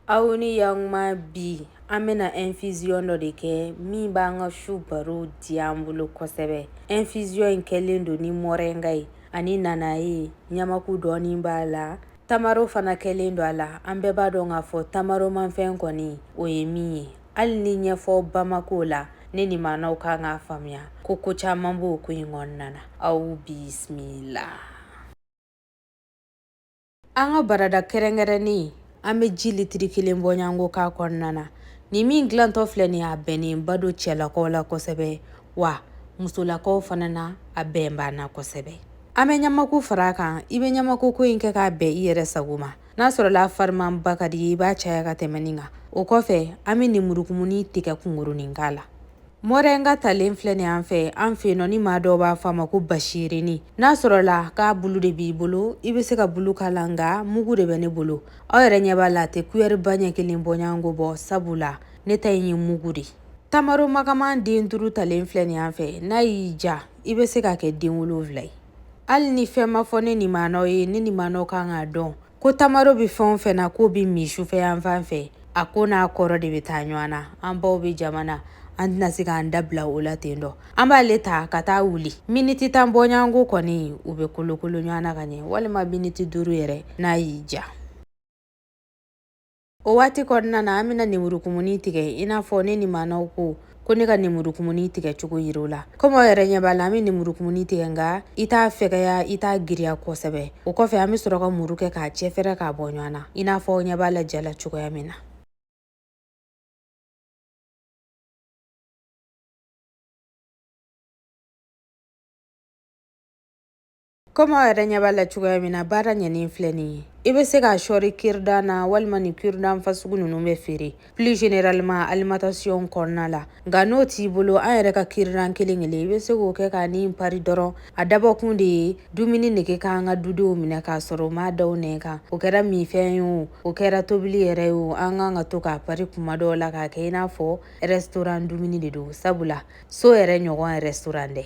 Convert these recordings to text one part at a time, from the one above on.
Aw ni yakuma. Bi an bɛna infusion dɔ de kɛ min b'an ka su baro diya an bolo kosɛbɛ. Infusion in kɛlen don ni moringa ye ani nanaye, ɲamaku dɔɔni b'a la, tamaro fana kɛlen don a la. An bɛɛ b'a dɔn k'a fɔ tamaromafɛn kɔni o ye min ye. Hali ni ɲɛfɔ ba ma k'o la, ne ni maanaw kan k'a faamuya ko ko caman b'o ko in kɔnɔna na. Aw bisimila. An ka barada kɛrɛnkɛrɛnnen, an bɛ ji litiri 1 bɔɲɔgɔnko k'a kɔnɔna na. Nin min dilantɔ filɛ nin ye, a bɛnnenba don cɛlakaw la kosɛbɛ, wa musolakaw fana na a bɛn b'an na kosɛbɛ. An bɛ ɲamaku fara a kan. I bɛ ɲamaku ko in kɛ k'a bɛn i yɛrɛ sago ma. N'a sɔrɔla a farimanba ka di i ye, i b'a caya ka tɛmɛ nin kan. O kɔfɛ, an bɛ nemurukumuni tigɛ kunkurunin k'a la. Moringa talen filɛ nin an fɛ, an fɛ yen nɔ ni maa dɔw b'a fɔ a ma ko basiyirini. N'a sɔrɔla k'a bulu de b'i bolo, i bɛ se ka bulu k'a la, nka mugu de bɛ ne bolo. Aw yɛrɛ ɲɛ b'a la, a tɛ kuyɛri ba ɲɛ kelen bɔɲɔgɔnko bɔ, sabula ne ta in ye mugu de. Tamaro magaman den 5 talen filɛ nin an fɛ. N'a y'i ja, i bɛ se k'a kɛ den 7 ye. Hali ni fɛn ma fɔ ne ni maanaw ye, ne ni maanaw kan k'a dɔn ko tamaro bɛ fɛn o fɛn na k'o bɛ min sufɛ yan fan fɛ, a ko n'a kɔrɔ de bɛ taa ɲɔgɔn na. An baw bɛ jama na, an tɛna se k'an da bila o la ten dɔ. An b'ale ta ka taa wuli miniti 10 bɔɲɔgɔnko kɔni, u bɛ kolokolo ɲɔgɔn na ka ɲɛ, walima miniti 5 yɛrɛ n'a y'i ja. O waati kɔnɔna na, an bɛna nemurukumuni tigɛ. I n'a fɔ ne ni maanaw ko ko ne ka nemurukumuni tigɛ cogo yir'u la. Komi aw yɛrɛ ɲɛ b'a la, an bɛ nemurukumuni tigɛ, nka i t'a fɛgɛya, i t'a giriya kosɛbɛ. O kɔfɛ, an bɛ sɔrɔ ka muru kɛ k'a cɛfɛrɛ k'a bɔ ɲɔgɔn na, i n'a fɔ aw ɲɛ b'a la ja la cogoya min na. Komi aw yɛrɛ ɲɛ b'a la cogoya min na, baara ɲɛnen filɛ nin ye. I bɛ se k'a sɔri cure-dent na, walima ni cure-dent fasugu ninnu bɛ feere plus généralement alimentation kɔnɔna la. Nka n'o t'i bolo, an yɛrɛ ka cure-dent kelen kelen, i bɛ se k'o kɛ k'a ni pari dɔrɔn. A dabɔkun de ye dumuni nege k'an ka dudenw minɛ k'a sɔrɔ u m'a da u nɛn kan. O kɛra minfɛn ye o, o kɛra tobili yɛrɛ ye o, an kan ka to k'a pari kuma dɔw la k'a kɛ i n'a fɔ restaurant dumuni de don, sabula so yɛrɛ ɲɔgɔn restaurant dɛ.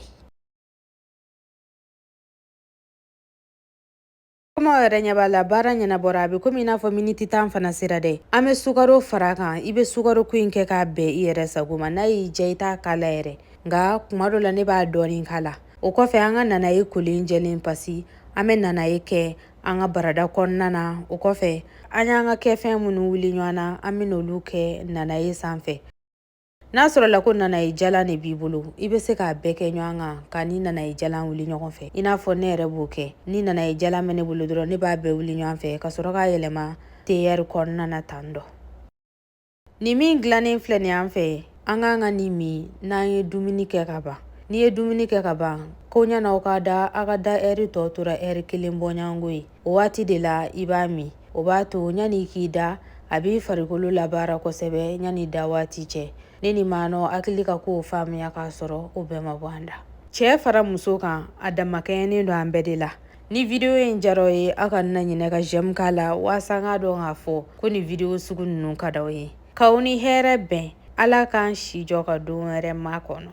Komi aw yɛrɛ ɲɛ b'a la, baara ɲɛnabɔra. A bɛ komi i n'a fɔ miniti 10 fana sera dɛ. An bɛ sukaro fara a kan. I bɛ sukaro ko in kɛ k'a bɛn i yɛrɛ sago ma. N'a y'i diya, i t'a k'a la yɛrɛ, nka kuma dɔ la ne b'a dɔɔnin k'a la. O kɔfɛ, an ka nanaye kolen jɛlen pasi, an bɛ nanaye kɛ an ka barada kɔnɔna na. O kɔfɛ, an y'an ka kɛfɛn minnu wuli ɲɔgɔn na, an bɛ n'olu kɛ nanaye sanfɛ. N'a sɔrɔla ko nanaye jalan de b'i bolo, i bɛ se k'a bɛɛ kɛ ɲɔgɔn kan ka ni nanaye jalan wuli ɲɔgɔn fɛ, i n'a fɔ ne yɛrɛ b'o kɛ. Ni nanaye jalan bɛ ne bolo dɔrɔn, ne b'a bɛɛ wuli ɲɔgɔn fɛ ka sɔrɔ k'a yɛlɛma teyɛri kɔnɔna na tan dɔ. Nin min dilannen filɛ nin an fɛ, an k'an ka nin min n'an ye dumuni kɛ ka ban. N'i ye dumuni kɛ ka ban, ko ɲan'aw ka da, aw ka da ɛri tɔ tora ɛri kelen bɔɲɔgɔnko ye, o waati de la i b'a min. O b'a to ɲani k'i da, a b'i farikolo labaara kosɛbɛ ɲani da waati cɛ. Ne ni maanɔ hakili ka kow faamuya k'a sɔrɔ o bɛɛ ma bɔ an da. Cɛ fara muso kan, a damakɛɲɛnen don an bɛɛ de la. Ni video in diyara aw ye, aw kana ɲinɛ ka j'aime k'a la, waasa n k'a dɔn k'a fɔ ko nin video sugu ninnu ka d'aw ye. K'aw ni hɛrɛ bɛn. Ala k'an si jɔ ka don wɛrɛ makɔnɔ.